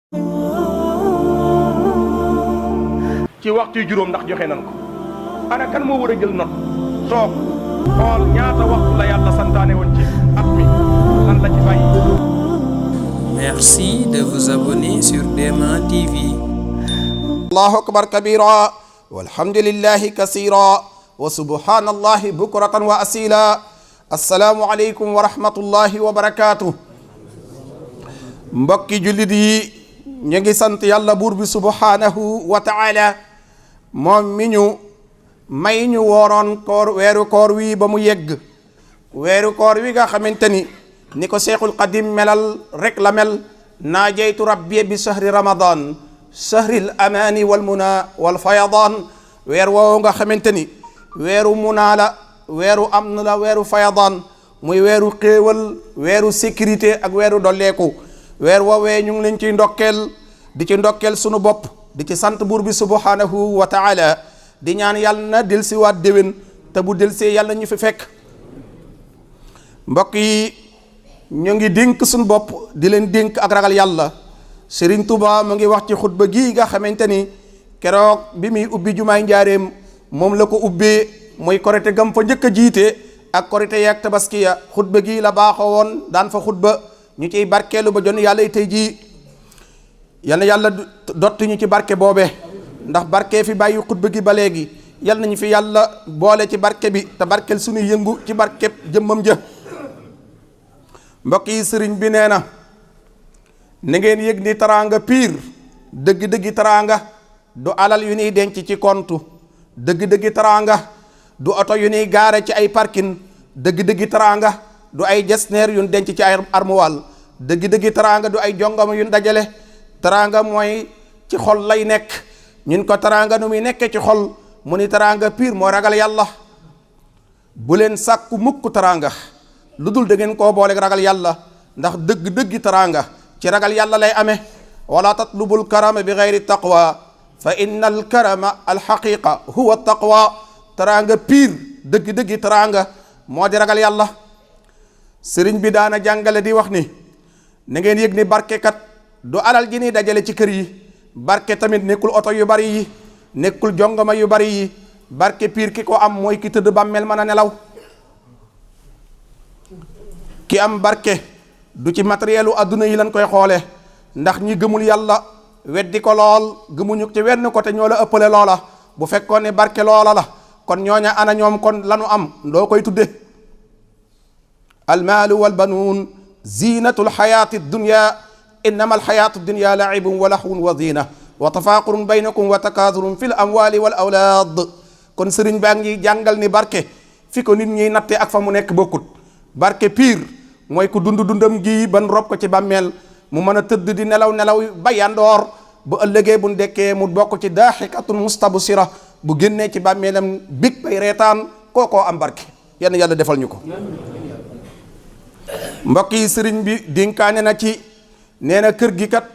ci waxtu juróom ndax joxe nan ko ana kan moo war a jël note toog xool ñaata waxtu la yàlla santaane woon ci at mi lan la ci bàyyi. Merci de vous abonner sur DMA TV. Allahu akbar kabira walhamdulillahi kasira wa subhanallahi bukratan wa asila. Assalamu aleykum wa rahmatullahi wa barakatuh. Mbokki jullit yi ñu ngi sant yàlla buur bi subhanahu wa taala moom mi ñu may ñu wooroon koor weeru koor wi ba mu yegg weeru koor wi nga xamante ni ko Cheikhul Qadim melal rek la mel naajaytu rabbi bi shahri ramadan shahril amani wal muna wal fayadan weer woowu nga xamante ni weeru munaa la weeru am na la weeru fayadan muy weeru xéewal weeru sécurité ak weeru dolleeku weer woowee ñu ngi leen ciy ndokkeel sunu bopp di ci sant buur bi subhanahu wa taala di ñaan yàlla na delsiwaat déwén te bu delsee yàlla ñu fi fekk. mbokk yi ñu ngi dénk sunu bopp di leen dénk ak ragal yàlla. Serigne Touba mu ngi wax ci xutba gii nga xamante ni keroog bi muy ubbi jumaay njaareem moom la ko ubbee muy korite gam fa njëkk a jiite ak korite yaak tabaski ya xutba gii la baaxoo woon daan fa xutba ñu ciy barkeelu ba jon yàlla tey jii yal na yàlla dotti ñu ci barke boobe ndax barke fi bàyyi xutba gi ba léegi yal nañu fi yàlla boole ci barke bi te barkel suñuy yëngu ci barkeb jëmmam ja. mbokk yi sëriñ bi nee na ngeen yëg ni taraanga piir dëgg-dëggi taraanga du alal yu ñuy denc ci kontu dëgg-dëggi taraanga du oto yu ñuy gaare ci ay parking dëgg-dëggi taraanga du ay jesneer yun denc ci ay armuwal dëgg-dëggi taraanga du ay jongama yun dajale taraanga mooy ci xol lay nekk ñun ko taraanga nu muy nekke ci xol mu ni taraanga piir moo ragal yàlla. bu leen sàkku mukk taraanga lu dul da ngeen koo boole ragal yàlla ndax dëgg-dëggi taraanga ci ragal yàlla lay amee. wala tatlubul karama bi gayri taqwa fa inna al karama al haqiqa huwa taqwa taraanga piir dëgg-dëggi taraanga moo di ragal yàlla. sëriñ bi daana jàngale di wax ni na ngeen yëg ni barkekat du alal ji ni dajale ci kër yi barke tamit nekkul oto yu bari yi nekkul jongama yu bari yi barke piir ki ko am mooy ki tëdd bàmmeel mën a nelaw. ki am barke du ci matérielu adduna yi lañ koy xoole ndax ñi gëmul yàlla weddi ko lool gëmuñu ci wenn côté ñoo la ëppale loola bu fekkoon ne barke loola la kon ñooña ana ñoom kon lanu am doo koy tudde. almaalu walbanuun zinatu lxayaati dunya innama alxayaatu dunya laibun wa lahwun wa zina wa tafaaqurun baynakum wa takaasurun fi l amwali wal awlaad. kon sëriñ baa ngi jàngal ni barke fi ko nit ñiy natte ak fa mu nekk bokkut. barke piir mooy ku dundam gi ban rob ko ci bàmmeel mu mën a tëdd di nelaw ba yandoor bu ëllëgee bu ndekkee mu bokk ci daaxikatun mustabsira bu génnee ci bàmmeelam big bay reetaan kookoo am barke yenn yàlla defal ñu ko. mbokk yi sëriñ bi dénkaane na ci nee na kër gi kat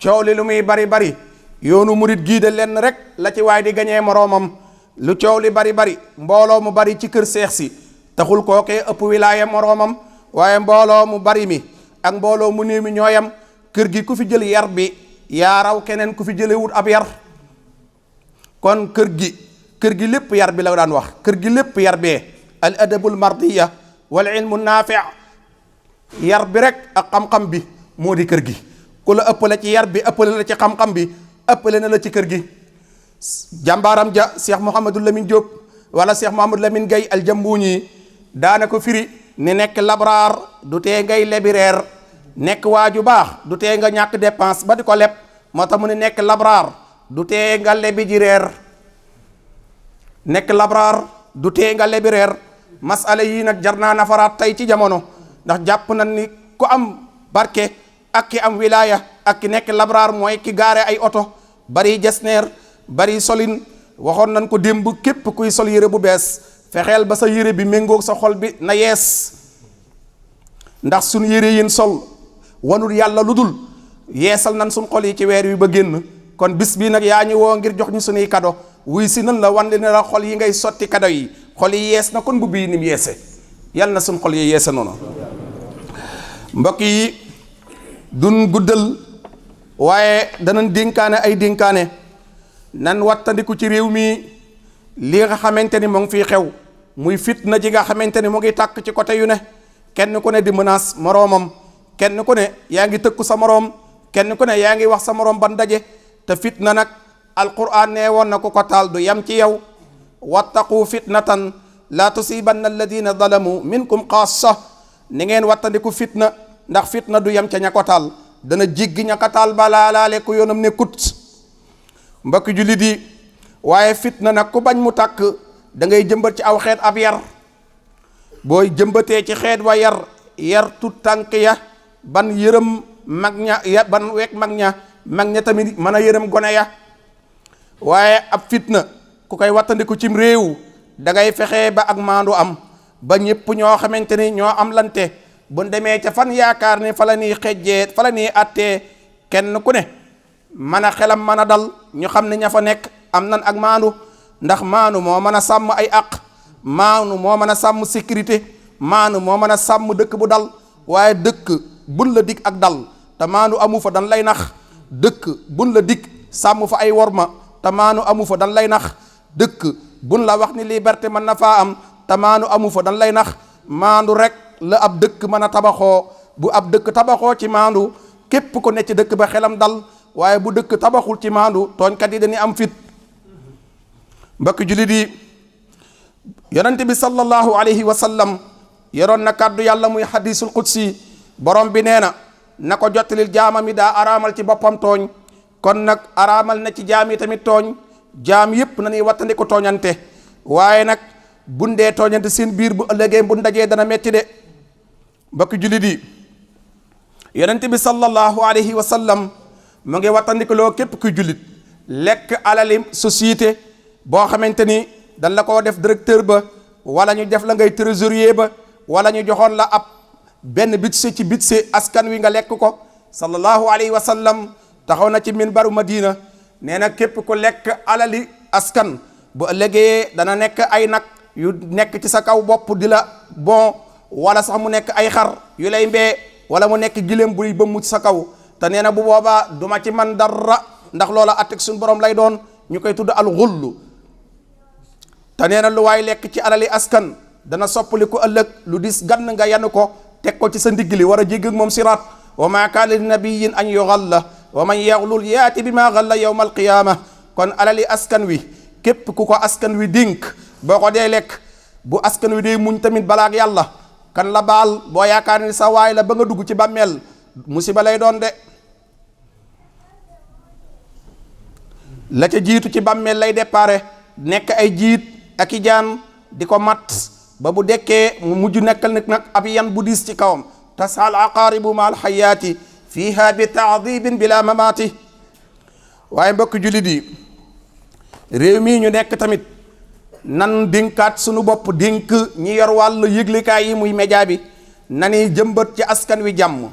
coow li lu muy bari yoonu murit gii de lenn rek la ci waay di gañee moroomam lu coow li bari mbooloo mu bari ci kër seex si taxul kookee ëpp wilaaya moroomam waaye mbooloo mu bari mi ak mbooloo mu néew mi ñooyam kër gi ku fi jël yar bi yaa raw keneen ku fi jële wut ab yar. kon kër gi lépp yar bi la daan wax kër gi lépp yar bee al adabul mardiya wal ilmu naafi yar bi rek ak xam-xam bi moo di kër gi ku la ëppale ci yar bi ëppale la ci xam-xam bi ëppale na la ci kër gi. jàmbaaram ja Cheikh Mouhamadou Lamine Diop wala Cheikh Mouhamadou Lamine Gaye al Jambuñi daana ko firi ni nekk labraar du tee ngay lebi reer nekk waaju baax du tee nga ñàkk dépense ba di ko leb moo tax mu ne nekk labraar du tee nga lebi ji reer nekk labraar du tee nga lebi reer. masala yii nag jar naa nafaraat tey ci jamono ndax jàpp na ni ku am barke ak ki am wilaya ak ki nekk labraar mooy ki gaare ay oto bari jesneer bari solin waxoon nañ ko démb képp kuy sol yére bu bees fexeel ba sa yére bi méngoog sa xol bi na yees ndax suñ yére yin sol wanul yàlla lu dul yeesal nan suñ xol yi ci weer wi ba génn. kon bis bii nag yaa ñu woo ngir jox ñu suñuy kado wuy si nan la wan ne la xol yi ngay sotti kado yi xol yi yees na kon bu bii nim yeese yal na suñ xol yi yeese noonu. mbokk yi duñ guddal waaye danañ dénkaane ay dénkaane nan wattandiku ci réew mi li nga xamante ni mu ngi fii xew muy fitna ji nga xamante ni mu ngi tàkk ci côté yu ne kenn ku ne di menace moroomam kenn ku ne yaa ngi tëkku sa moroom kenn ku ne yaa ngi wax sa moroom ban daje te fitna nag alquran nee woon na ku ko taal du yam ci yow wattaqu fitnatan la tusibanna alladina zalamu minkum xaassa ni ngeen wattandiku fitna ndax fitna du yam ca ña ko taal dana jéggi ña ko taal ba laalaale ku yoonam ne kut mbokki jullit yi waaye fitna nag ku bañ mu tàkk da ngay jëmbat ci aw xeet ab yar booy jëmbatee ci xeet wa yar tut tànk ya ban yërëm mag ña ya ban week mag ña tamit mën a yërëm gone ya waaye ab fitna ku koy wattandiku cim réew da ngay fexe ba ak maandu am ba ñëpp ñoo xamante ni ñoo am lante buñ demee ca fan yaakaar ni fa la ñuy xejjee fa la ñuy attee kenn ku ne mën a xelam mën a dal ñu xam ne ña fa nekk am nan ak maandu ndax maandu moo mën a sàmm ay àq maandu moo mën a sàmm sécurité maandu moo mën a sàmm dëkk bu dal waaye dëkk bun la dig ak dal te maandu amu fa dan lay nax dëkk bun la dig sàmm fa ay worma te maandu amu fa dan lay nax dëkk bun la wax ni liberté mën na faa am te maandu amu fa dan lay nax maandu rek la ab dëkk mën a tabaxoo bu ab dëkk tabaxoo ci maandu képp ko ne ci dëkk ba xelam dal waaye bu dëkk tabaxul ci maandu tooñkat yi dañuy am fit mbokk jullit yi yonente bi sallallahu alayhi wa sallam yoroon na kàddu yàlla muy hadisul qudsi borom bi nee na ko jottalil jaamam yi daa araamal ci boppam tooñ kon nag araamal na ci jaam yi tamit tooñ jaam yépp na ñuy wattandi ko tooñante waaye nag bundee tooñante seen biir bu ëllëgee bu ndajee dana metti de mbokk jullit yi yonente bi sallallahu alayhi wa sallam mu ngi wattandikuloo képp kuy jullit lekk alali société boo xamante ni dañ la koo def directeur ba wala ñu def la ngay trésorier ba wala ñu joxoon la ab benn budget ci budget askan wi nga lekk ko sallallahu alayhi wa sallam taxaw na ci minbaru Madina nee na képp ku lekk alali askan bu ëllëgee dana nekk ay nag yu nekk ci sa kaw bopp di la bon wala sax mu nekk ay xar yu lay mbee wala mu nekk giléem buy ba mu ci sa kaw te nee na bu boobaa duma ci man dara ndax loola attek suñu borom lay doon ñu koy tudd al xullu te nee na lu waay lekk ci alali askan dana soppali ko ëllëg lu dis gann nga yanu ko teg ko ci sa ndigg li war a jégg ak moom siraat wa ma kaana li nabiyin an yughalla wa man yaxlul yaati bi ma ghalla yawma alqiyama kon alali askan wi képp ku ko askan wi dénk boo ko dee lekk bu askan wi dee muñ tamit balaak yàlla kan la baal boo yaakaar ni sa waay la ba nga dugg ci bàmmeel musiba lay doon de la ca jiitu ci bàmmeel lay déparé nekk ay jiit ak i jaan di ko mat ba bu dekkee mu mujj nekkal nag ab yan bu diis ci kawam tasal aqaaribu ma alxayaati fiha bi taadibin bila mamaati waaye mbokk jullit yi réew mii ñu nekk tamit nan dénkaat sunu bopp dénk ñi yor wàllu yëglikaay yi muy média bi nani jëmbat ci askan wi jàmm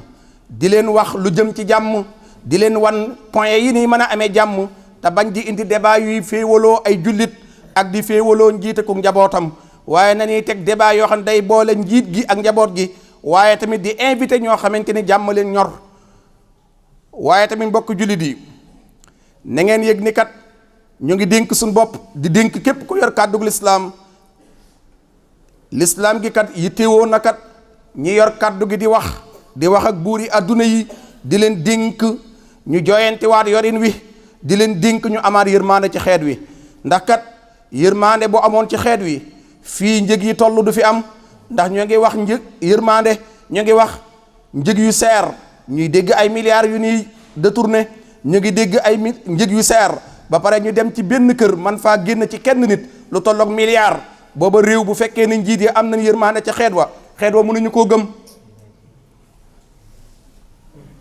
di leen wax lu jëm ci jàmm di leen wan point yi nii mën a amee jàmm te bañ di indi débat yuy féewaloo ay jullit ak di féewaloo njiite ku njabootam waaye nañuy teg débat yoo xam ne day boole njiit gi ak njaboot gi waaye tamit di invité ñoo xamante ni jàmm leen ñor waaye tamit mbokk jullit yi na ngeen yëg ni kat ñu ngi dénk suñu bopp di dénk képp ku yor kàddug lislaam gi kat yittewoo na kat ñi yor kàddu gi di wax ak buur yi adduna yi di leen dénk ñu joyantiwaat yorin wi di leen dénk ñu amaat yërmande ci xeet wi ndax kat yërmande bu amoon ci xeet wi fii njëg yi toll du fi am ndax ñoo ngi wax njëg yërmande ñoo ngi wax njëg yu seer ñuy dégg ay milliards yu ñuy détourné ñu ngi dégg ay njëg yu seer ba pare ñu dem ci benn kër man faa génn ci kenn nit lu tolloog milliard booba réew bu fekkee ni njiit yi am nañ yërmande ca xeet wa mënuñu koo gëm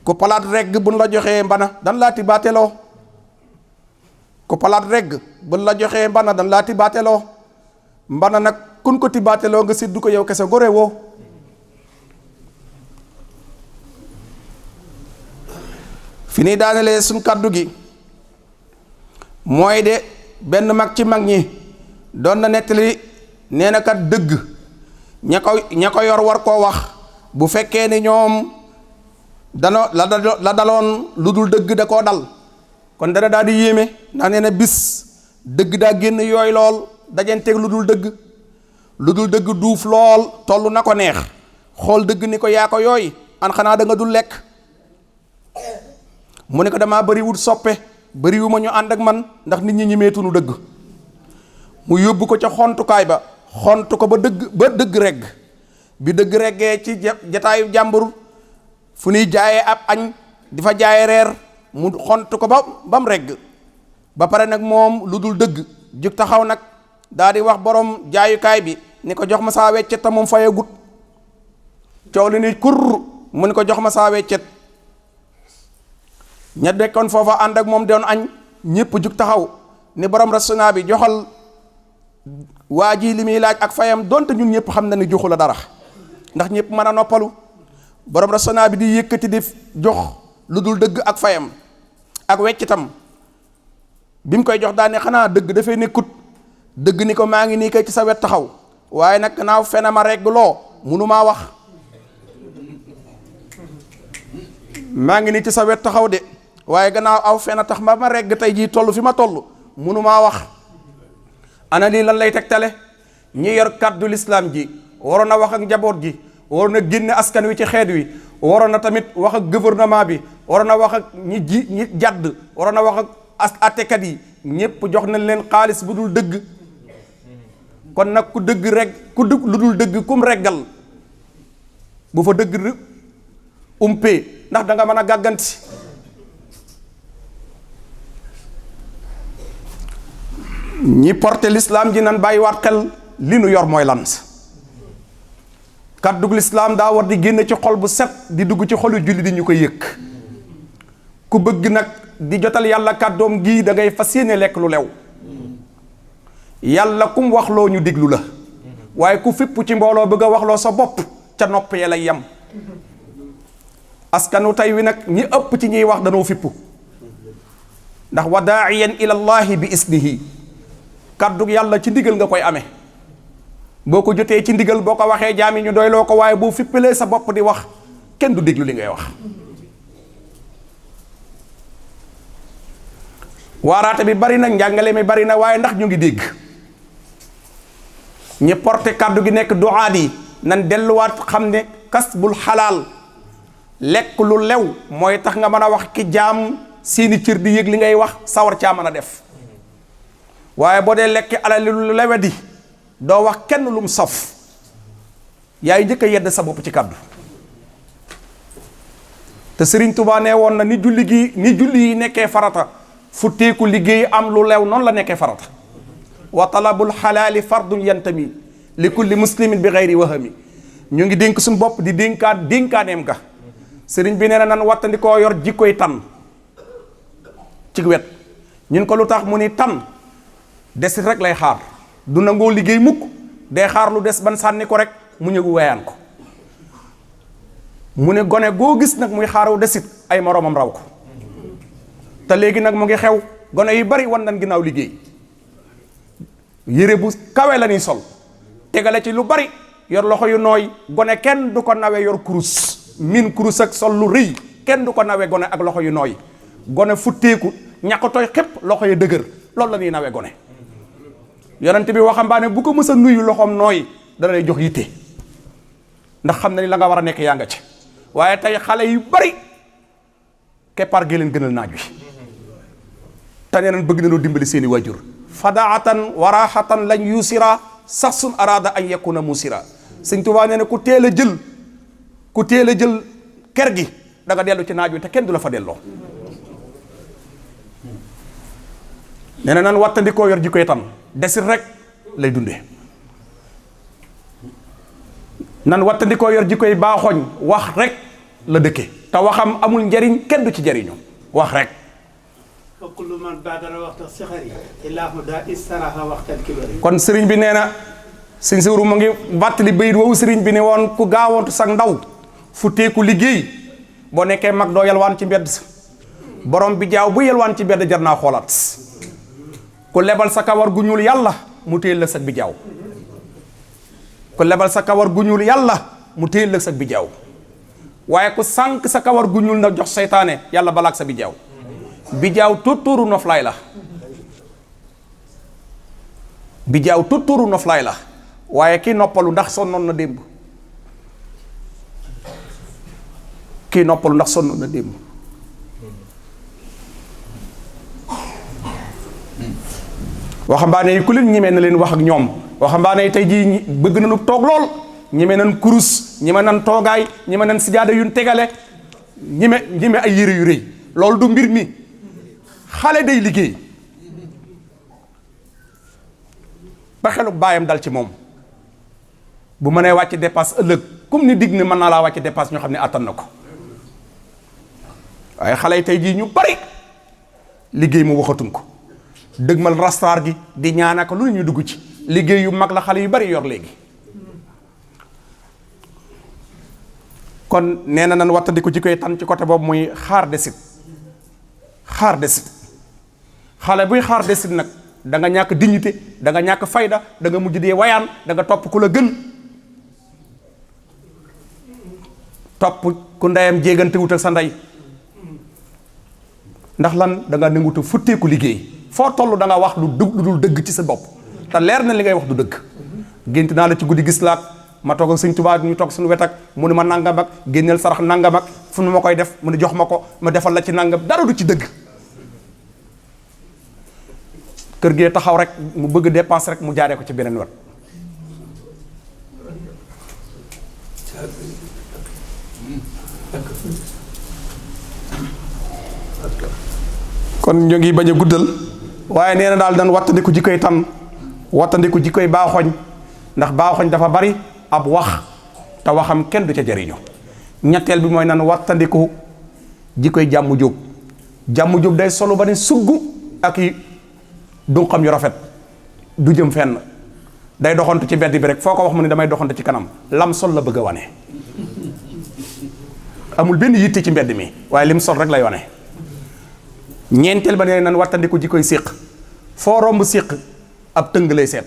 ku palaat regg buñ la joxee mbana dan laa tibaateloo ku palaat regg buñ la joxee mbana dan laa tibaateloo mbana nag kun ko tibaateloo nga séddu ko yow kese gore woo fi ni daanelee suñ kàddu gi mooy de benn mag ci mag ñi doon na nettali nee na kat dëgg ña ko yor war koo wax bu fekkee ni ñoom la daloon lu dul dëgg da koo dal kon dana daal di yéeme ndax nee na bis dëgg daa génn yooy lool dajanteeg lu dul dëgg duuf lool toll na ko neex xool dëgg ni ko yaa ko yooy an xanaa da nga dul lekk mu ne ko damaa bëri wut soppe bëri wu ma ñu ànd ak man ndax nit ñi ñimeetunu dëgg mu yóbbu ko ca xontukaay ba xontu ko ba dëgg regg bi dëgg reggee ci jataayu jàmbur fu ñuy jaayee ab añ di fa jaayee reer mu xontu ko ba mu regg ba pare nag moom lu dul dëgg jug taxaw nag daa di wax borom jaayukaay bi ni ko jox ma saa weccet te moom faye gut coow li ni kur mu ni ko jox ma saa weccet ña dekkoon foofa ànd ak moom doon añ ñépp jug taxaw ni borom restaurant bi joxal waa ji li muy laaj ak fayam donte ñun ñëpp xam na ni joxu la dara ndax ñëpp mën a noppalu borom restaurant bi di yëkkati di jox lu dul dëgg ak fayam ak weccitam bi mu koy jox daane xanaa dëgg dafay nekkut dëgg ni ko maa ngi nii kay ci sa wet taxaw waaye nag gannaaw fena ma regg loo munumaa wax maa ngi nii ci sa wet taxaw de waaye gannaaw aw fena tax ma regg tey jii toll fi ma toll munumaa wax ana lii lan lay tegtale ñi yor kàddu lislaam ji waroon na wax ak njaboot gi waroon na génne askan wi ci xeet wi waroon na tamit wax ak gouvernement bi waroon na wax ak ñi jàdd waroon na wax ak attekat yi ñépp jox nañ leen xaalis bu dul dëgg kon nag ku dëgg rek lu dul dëgg kum reggal bu fa dëgg umpee ndax da nga mën a gàgganti ñi porté l'islam ji nan bàyyiwaat xel li nu yor mooy lan kàddug l'islam daa war di génn ci xol bu set di dugg ci xolu julli di ñu ko yëg ku bëgg nag di jotal yàlla kàddoom gii da ngay fas yéene lekk lu lew yàlla kum waxloo ñu diglu la waaye ku fipp ci mbooloo bëgg a waxloo sa bopp ca nopp ya lay yem askanu tey wi nag ñi ëpp ci ñiy wax danoo fippu ndax wa daaiyan ila llahi bi isnihi kàddug yàlla ci ndigal nga koy amee boo ko jotee ci ndigal boo ko waxee jaami ñu doyloo ko waaye boo fippalee sa bopp di wax kenn du déglu li ngay wax waaraate bi bari na njàngale mi bari na waaye ndax ñu ngi dégg ñi porté kàddu gi nekk duaat yi nan delluwaat xam ne kasbul xalaal lekk lu lew mooy tax nga mën a wax ki jaam seeni cër di yëg li ngay wax sawar caa mën a def waaye boo dee lekk alal lu lewedi doo wax kenn lum saf yaay njëkk a yedd sa bopp ci kàddu te Sëriñ Tuubaa nee woon na ni julli yi nekkee farata fu teeku liggéey am lu lew noonu la nekkee farata wa talabul xalaali fardun yantami li kulli muslimin bi xayri wahami ñu ngi dénk suñu bopp di dénkaaneem ga sëriñ bi nee na nan wattandikoo yor jikkoy tan ci wet ñun ko lu tax mu ni tan desit rek lay xaar du nangoo liggéey mukk day xaar lu des ban sànni ko rek mu ñëgu weyaan ko mu ne gone goo gis nag muy xaaraw desit ay moroomam raw ko te léegi nag mu ngi xew gone yu bari wan nan ginnaaw liggéey yére bu kawe la ñuy sol tegale ci lu bari yor loxo yu nooy gone kenn du ko nawe yor kurus min kurus ak sol lu rëy kenn du ko nawe gone ak loxo yu nooy gone futteeku ñàkk tooy xépp loxo yu dëgër loolu la ñuy nawe gone yonent bi waxambaane bu ko mës a nuyu loxoom nooy dana lay jox yitte ndax xam na ni la nga war a nekk yaa nga ci waaye tey xale yu bari keppaar gi leen gënal naaj wi te nee nañ bëgg nañoo dimbali seeni waajur fadaatan waraxatan lañ yusira saxsun arada an yakuna musira Sëñ Tuubaa nee na ku teel a jël ker gi da nga dellu ci naaj wi te kenn du la fa delloo nee na nan wattandikoo yor ji koy tan desit rek lay dundee nan wattandikoo yor ji koy baaxoñ wax rek la dëkke te waxam amul njariñ kenn du ci jariñu wax rek kullu man baadara waxta sixari illaahu daa istaraha waxtal kibari kon sëriñ bi nee na sëñ Sawru mu ngi bàttali bayit woowu sëriñ bi ne woon ku gaawantu sag ndaw fu teeku liggéey boo nekkee mag doo yelwaan ci mbedd borom bi jaaw bu yelwaan ci mbedd jar naa xoolaat ku lebal sa kawar gu ñuul yàlla mu téyel la sag bi jaaw ku lebal sa kawar gu ñuul yàlla mu téyel la sag bi jaaw waaye ku sànq sa kawar gu ñuul na jox seytaane yàlla balaak sa bijaaw bijaaw tuttuuru noflaay la bijaaw tuttuuru noflaay la waaye kii noppalu ndax sonnoon na démb kii noppalu ndax sonnoon na démb waxambaane yi ku leen ñemee na leen wax ak ñoom waxambaane yi tey jii bëgg nañu toog lool ñeme nañ kurus ñeme nañ toogaay ñeme nañ sijaada yuñ tegale ñeme ay yére yu rëy loolu du mbir mi xale day liggéey ba xelu baayam dal ci moom bu mënee wàcc dépasse ëllëg comme ni digg ne mën naa laa wàcc dépasse ñoo xam ne attan na ko waaye xale yi tey jii ñu bari liggéey mu waxatuñ ko dëgmal rastaar gi di ñaanaka lu ñu dugg ci liggéey yu mag la xale yu bari yor léegi kon nee na nan wattandiku ci koy tan ci côté boobu muy xaar desit xale buy xaar desit nag da nga ñàkk dignité da nga ñàkk fayda da nga mujj dee wayaan da nga topp ku la gën topp ku ndeyam jéegante wut ak sa ndey ndax lan da nga nanguta futteeku liggéey foo toll da nga wax lu dul dëgg ci sa bopp te leer na li ngay wax du dëgg gént naa la ci guddi gis laak ma toog ak Sëñ Tuubaa ñu toog suñu wet ak mu ne ma nangam ak génneel sarax nangam ak fu nu ma koy def mu ne jox ma ko ma defal la ci nangam dara du ci dëgg kër gee taxaw rek mu bëgg dépense rek mu jaaree ko ci beneen wet kon ñu ngi bañ a guddal waaye nee na daal dan wattandiku jikkoy tan wattandiku jikkoy baaxoñ ndax baaxoñ dafa bari ab wax te waxam kenn du ca jëriñu ñetteel bi mooy nan wattandiku jikkoy jàmm jóob day solo ba ne sugg ak i du xam yu rafet du jëm fenn day doxantu ci mbedd bi rek foo ko wax mu ne damay doxantu ci kanam lam sol la bëgg a wane amul benn yitte ci mbedd mi waaye lim sol rek lay wane ñeenteel ba ne nan wattandiku jikkoy séq foo romb séq ab tëng lay seet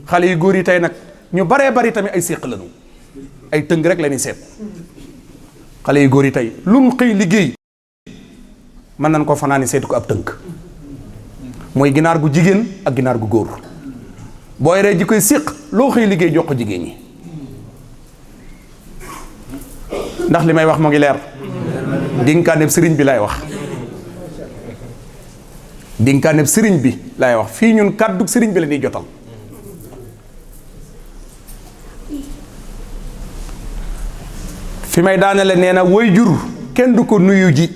xale yu góor yi tey nag ñu baree bari tamit ay séq lañu ay tëng rek la ñuy seet xale yu góor yi tey lu mu xëy liggéey mën nañ ko fanaani seetu ko ab tënk mooy ginaar gu jigéen ak ginaar gu góor boo yoree ji koy séq loo xëy liggéey jox ko jigéen ñi ndax li may wax mu ngi leer dénkaaneb sëriñ bi lay wax dénkaaneb sëriñ bi lay wax fii ñun kàddu sëriñ bi la ñuy jotal fi may daanele nee na way jur kenn du ko nuyu ji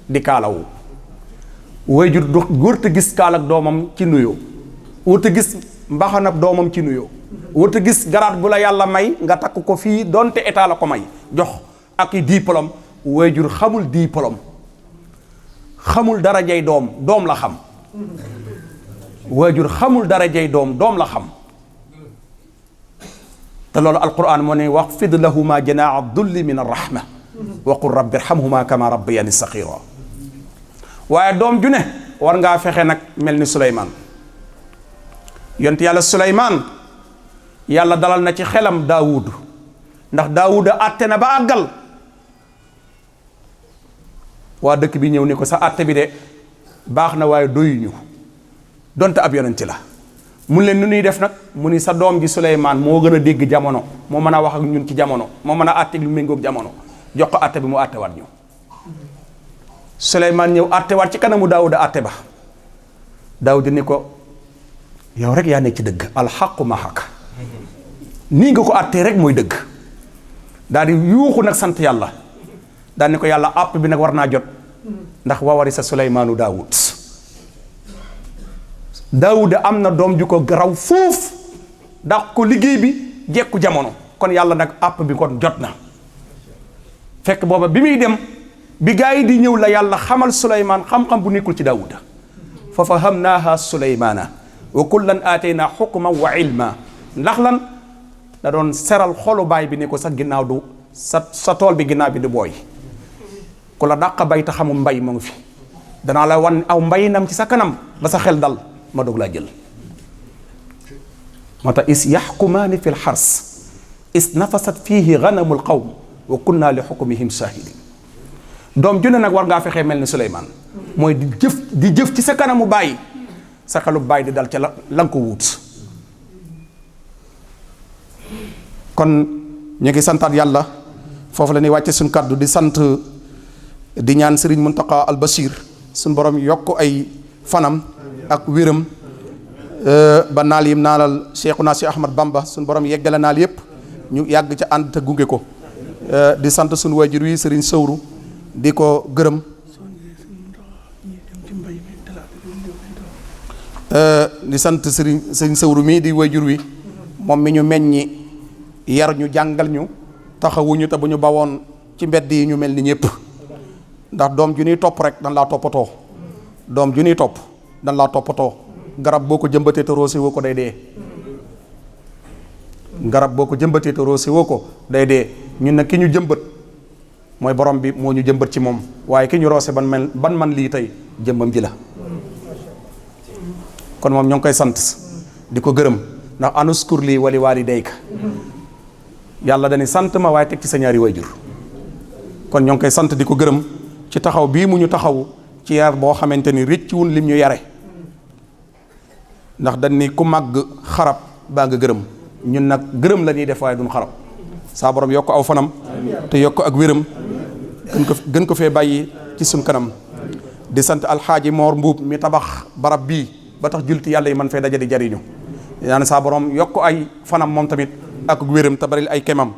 di kaalawu way jur du wërta gis kaal ak doomam ci nuyoo wërta gis mbaxanab doomam ci nuyoo wërta gis garaat bu la yàlla may nga takk ko fii donte état la ko may jox ak i diplôme way jur xamul diplôme xamul darajay doom la xam way jur xamul darajay doom la xam te loolu alquran moo ne waxfid lahuma janaaha dulli min arrahma wa qul rabbi irhamhuma kama rabbayani saxira waaye doom ju ne war ngaa fexe nag mel ni Suleymaan yonent yàlla Suleymaan yàlla dalal na ci xelam Daawud ndax Daawud àtte na ba àggal waa dëkk bi ñëw ni ko sa àtte bi de baax na waaye doyuñu donte ab yonent la mun leen nu ñuy def nag mu ni sa doom ji Suleymaan moo gën a dégg jamono moo mën a wax ak ñun ci jamono moo mën a àtte lu méngoog jamono jox ko àtte bi mu àtte waat ñu Suleymaan ñëw àtte waat ci kanamu Daawuda àtte ba Daawuda ni ko yow rek yaa nekk ci dëgg alxaqu mahaka nii nga ko àttee rek mooy dëgg daal di yuuxu nag sant yàlla daal ni ko yàlla àpp bi nag war naa jot ndax wawari sa Suleymaanu Daawuda am na doom ju ko raw foofu ndax ko liggéey bi jekku jamono kon yàlla nag àpp bi kon jot na fekk booba bi muy dem bi gaa yi di ñëw la yàlla xamal Suleymaan xam-xam bu nekkul ci Daawuda fa fahamnaaha Suleymaana wa kullan aatayna xukman wa ilma ndax lan da doon seral xolu baay bi ne ko sa ginnaaw du sa tool bi ginnaaw bi du booy ku la dàq bay ta xamul mbay mu ngi fi danaa la wan aw mbayinam ci sa kanam ba sa xel dal ma doog laa jël moo tax is yaxkumaani fi lxars is nafasat fiihi ganamul qawm wa kunna li hukmihim shahidin doom ju ne nag war ngaa fexee mel ni Suleymaan mooy di jëf ci sa kanamu bàyyi sa xelu bàyyi di dal ca la nga ko wut. kon ñu ngi santaat yàlla foofu la ñuy wàcce suñ kàddu di sant di ñaan Serigne Mountakha Al Bachir suñ borom yokk ay fanam ak wéram ba naal yim naalal Cheikhuna si Ahmad Bamba suñ borom yeggale naal yépp ñu yàgg ca ànd te gunge ko di sant suñ waajur wi Serigne Sowru di ko gërëm di sant Serigne Sowru mii di waajur wi moom mi ñu meññi yar ñu jàngal ñu taxawuñu te bu ñu bawoon ci mbedd yi ñu mel ni ñëpp ndax doom ju ñuy topp rek dan laa toppatoo doom ju ñuy topp dan laa toppatoo garab boo ko jëmbatee te roose woo ko day dee garab boo ko jëmbatee te roose woo ko day dee ñun nag ki ñu jëmbat mooy borom bi moo ñu jëmbat ci moom waaye ki ñu roose ban man lii tey jëmbam ji la kon moom ñoo ngi koy sant di ko gërëm ndax anuskur lii wali waalidayka yàlla dañuy sant ma waaye teg ci sa ñaari waajur kon ñoo ngi koy sant di ko gërëm ci taxaw bii mu ñu taxaw ci yar boo xamante ni rëccuwul lim ñu yare ndax dañ ni ku màgg xarab baa nga gërëm ñun nag gërëm la ñuy def waaye duñ xarab saa borom yokk aw fanam te yokk ak wéram gën ko fee bàyyi ci suñ kanam di sant alxaaji Moor Mbuub mi tabax barab bii ba tax julti yàlla yi man fee daje di jariñu yaa ne saa borom yokk ay fanam moom tamit ak wéram te baril ay kemam